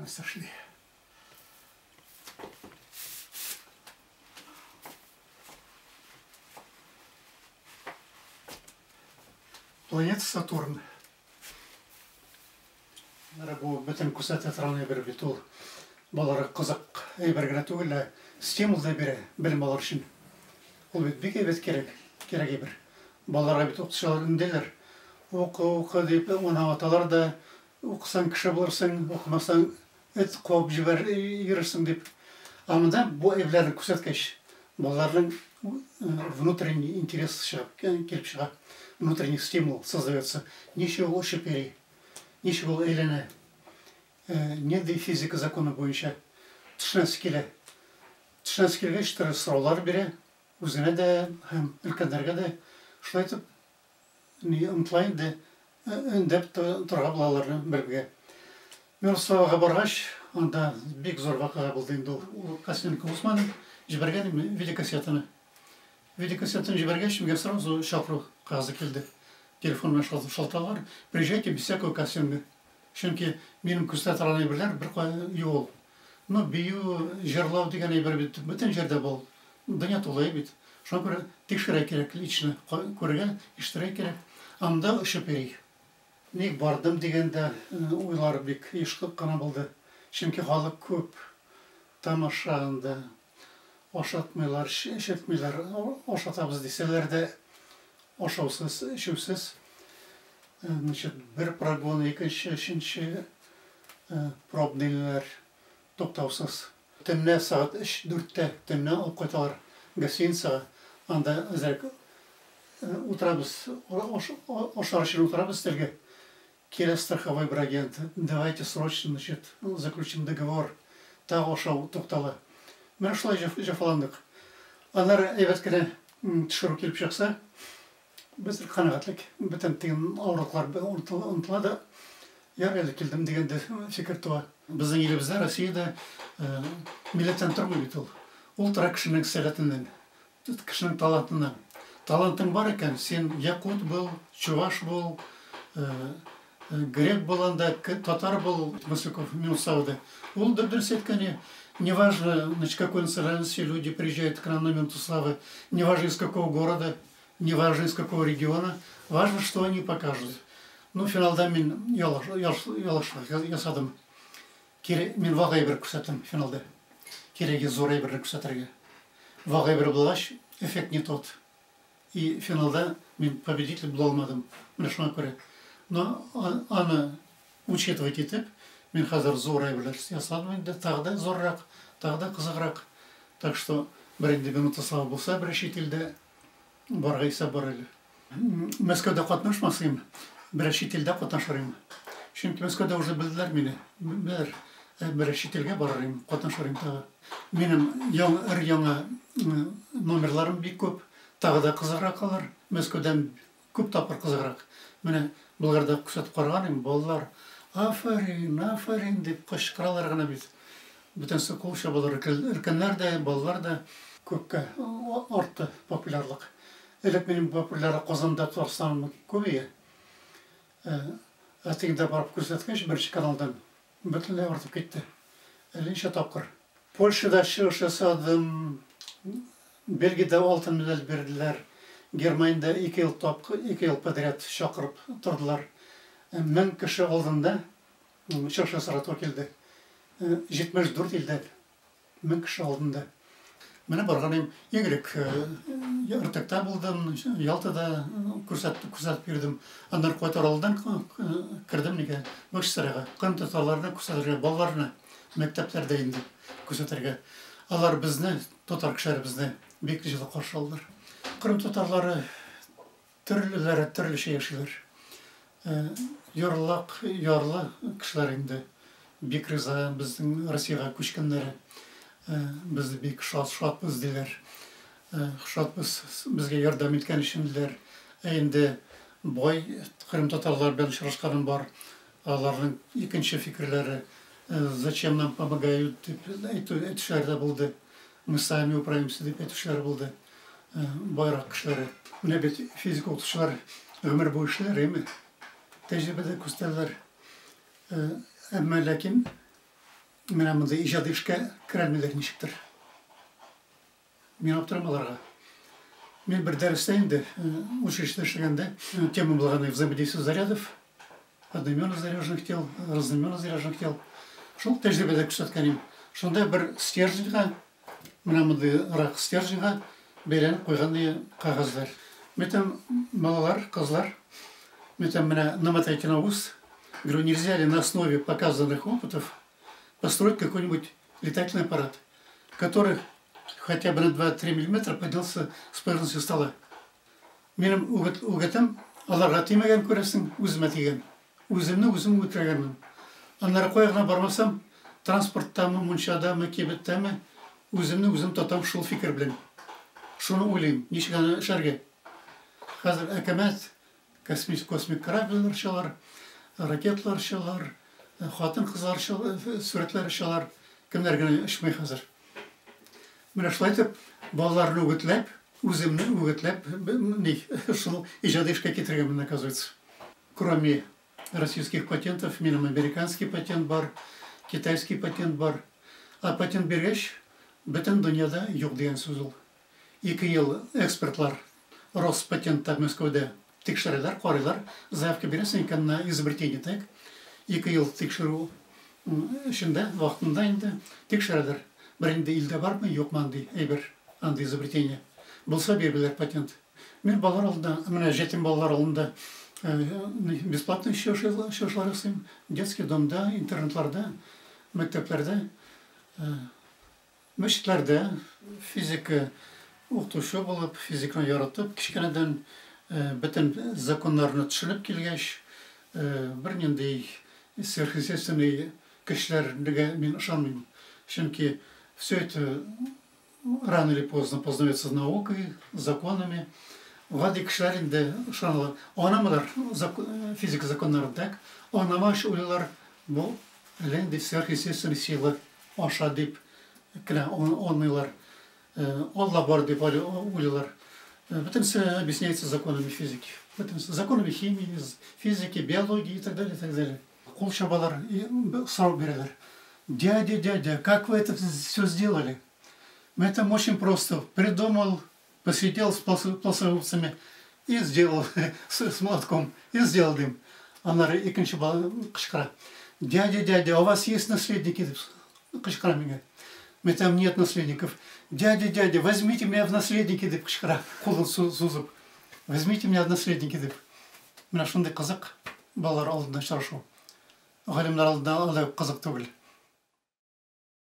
сошли. Планета Сатурн. Менә бу бөтен күрсәтә торган әйбер бит ул. Балаларга кызык әйбер генә түгел, ә стимул да бирә белем алыр өчен. Ул бит бик әйбәт кирәк, кирәк әйбер. Балаларга бит укытучылар өндиләр. Укы, укы дип, аны аталар да, укысаң кеше булырсың, укымасаң эт куып җибәр йөрерсең дип. Ә монда бу әйберләрне күрсәткәч, балаларның внутренний интерес чыгып, килеп чыга. Внутренний стимул создается. Ничек ул очып йөри, ничек ул әйләнә, нинди физика законы буенча төшенәсе килә. Төшенәсе килгәч, төрле сораулар бирә, үзенә дә һәм өлкәннәргә дә. Шулай итеп, ни омтыла инде, өндәп торырга була аларны белемгә. Мирославага баргач, анда бик зур вакыйга булды инде ул. Ул Костенко Усман җибәргән видеокассетаны. Видеокассетаны җибәргәч, миңа сразу чакыру кәгазе килде. Телефон белән шалтыралар, приезжайте без всякого костюма. Чөнки минем күрсәтә торган әйберләр беркая юк ул. Ну, бию, җырлау дигән әйбер бит бөтен җирдә бул. Дөнья тулы бит. Шуңа күрә тикшерә кирәк лично, күрергә, ишетергә кирәк. Анда очып йөри. Ник бардым дигәндә уйлар бик еш кына булды. Чөнки халык күп. Тамаша анда. Ашатмыйлар, эчертмиләр. Ашатабыз дисәләр дә, ашаусыз, эчүсез. Значит, бер прогон, икенче, өченче пробныйлар туктаусыз. Төнлә сәгать өч, дүрттә төнлә алып кайталар гостиницага. Анда әзрәк утырабыз, ашар өчен утырабыз өстәлгә. Килә страховой бер агент, давайте срочно, значит, заключим договор. Тагы ашау туктала. Менә шулай җәфаландык. Аннары әйбәт кенә төшерү килеп чыкса, без канәгатьлек, бөтен теге авырлыклар онытыла да, ярый әле килдем дигән дә фикер туа. Безнең илебездә, Россиядә милләттән тормый бит ул. Ул тора кешенең сәләтеннән. Кешенең талантыннан. Талантың бар икән, син якут бул, чуваш бул, грек бул анда, татар бул, Масляков, Милосавда. Ул дөрес әйткән, неважно, значит, какой национальности люди приезжают к нам на Минуту славы, неважно из какого города, неважно из какого региона, важно, что они покажут. Ну, финалда мин ялыш ясадым. Мин вак әйбер күрсәттем финалда. Кирәге зур әйберне күрсәтергә. Вак әйбер булгач, эффект не тот. И финалда мин победитель була алмадым. Менә шуңа күрә. Но аны учитывать итеп, мин хәзер зур әйберләр ясадым инде, тагы да зуррак, тагы да кызыграк. Так что бер инде Минута славы булса, бер чит илдә барырга исәп бар әле. Мәскәүдә катнашмасам, берәр чит илдә катнашыр идем. Чөнки Мәскәүдә уже белделәр мине. Беләләр. Берәр чит илгә барыр идем, катнашыр идем тагы. Минем яңа, өр-яңа номерларым бик күп. Тагы да кызыграк алар. Мәскәүдән күп тапкыр кызыграк. Менә Болгарда күрсәтеп караган идем, балалар афәрин, афәрин дип кычкыралар гына бит. Бөтенесе кул чабалар, өлкәннәр дә, балалар да. Күпкә артты популярлык. Элек минем популярлык Казанда, Татарстаным күп иде. Ә тегендә барып күрсәткәч, беренче каналдан бөтенләй артып китте. Әллә ничә тапкыр. Польшада чыгыш ясадым, Бельгиядә алтын медаль бирделәр. Германиядә 2 ел тапкыр, 2 ел подряд чакырып тордылар. 1000 кеше алдында чыгыш ясарга туры килде. 74 илдән 1000 кеше алдында. Менә барган идем. Иң элек Артекта булдым, Ялтада күрсәтеп, күрсәтеп йөрдем. Аннан кайтар алдыннан кердем нигә? Бакчасарайга. Кырым татарларына күрсәтергә, балаларына мәктәпләрдә инде күрсәтергә. Алар безне, татар кешеләре безне бик җылы каршы алдылар. Кырым татарлары төрлеләре төрлечә яшиләр. Ярлылак, ярлы кешеләр инде бик риза безнең Россиягә күчкәннәре. Без бик шат, шатбыз диләр. Шатбыз безгә ярдәм иткән өчен диләр. Ә инде бай кырым татарлар белән очрашканым бар. Аларның икенче фикерләре, зачем нам помогают дип әйтүчеләр дә булды. Мы сами управимся дип әйтүчеләр булды. Байрак кешеләре. Менә бит физика укытучылар гомер буе эшлиләр, әйме? Тәҗрибәдә күрсәтәләр. Әмма ләкин Менә мондый иҗади эшкә керәлмиләр ничектер. Мин аптырам аларга. Мин бер дәрестә инде, училищеда эшләгәндә, тема булган взаимодействие зарядов, одноименно заряженных тел, разноименно заряженных тел. Шул тәҗрибәдә күрсәткән идем. Шунда бер стерженьга, менә мондыйрак стерженьга бәйләнеп куйган кәгазьләр. Мен балалар, кызлар, мен менә намотайте на ус. Говорю, нельзя ли на основе показанных опытов построить какой-нибудь летательный аппарат, который хотя бы на 2-3 миллиметра поднялся с поверхности стола. Минем үгетем аларга тимәгән, күрәсең, үземә тигән. Үземне үзем үтергәнмен. Аннары кая гына бармасам, транспорттамы, мунчадамы, кибеттәме, үземне үзем тотам шул фикер белән. Шуны уйлыйм, ничек аны эшләргә. Хәзер әкәмәт космик, космик корабльләр очалар, ракеталар очалар, хатын-кызлар сурәтләр очалар, кемнәр генә очмый хәзер. Менә шулай итеп, балаларны үгетләп, үземне үгетләп, ни, шул иҗади эшкә китергәнмен, оказывается. Кроме российских патентов, минем американский патент бар, китайский патент бар. А патент биргәч, бөтен дөньяда юк дигән сүз ул. 2 ел экспертлар Роспатентта Мәскәүдә тикшерәләр, карыйлар, заявка бирәсең икән на изобретение, так. 2 ел тикшерү эчендә, вакытында инде тикшерәләр. Бер инде илдә бармы, юкмы андый әйбер, андый изобретение. Булса, бирәләр патент. Мин балалар алдында, менә ятим балалар алдында бесплатно чыгышлар ясыйм. Детский домда, интернатларда, мәктәпләрдә, мәчетләрдә. Физика укытучы булып, физиканы яратып, кечкенәдән бөтен законнарны төшенеп килгәч, бернинди сверхъестественный көчләргә мин ышанмыйм. Чөнки все это рано или поздно познается наукой, законами. Гади кешеләр инде ышаналар. Аңламыйлар физика законнарын, так? Аңламагач уйлыйлар, бу әллә нинди сверхъестественный сила аша дип кенә аңлыйлар. Алла бар дип уйлыйлар. Бөтенесе объясняется законами физики. Бөтенесе законами химии, физики, биологии и так далее, и так далее. Кул чабалар, сорау бирәләр. «Дядя, дядя, как вы это все сделали?» Это очень просто. Придумал, посидел с плоскогубцами и сделал, с молотком, и сделал им. Аннары икенче бала кычкыра. «Дядя, дядя, а у вас есть наследники?» Дип кычкыра миңа. Мин там нет наследников. «Дядя, дядя, возьмите меня в наследники», дип кычкыра, кулын сузып. «Возьмите меня в наследники», дип. Менә шундый кызык балалар алдында очрашу. Галимнәр алдында алай кызык түгел.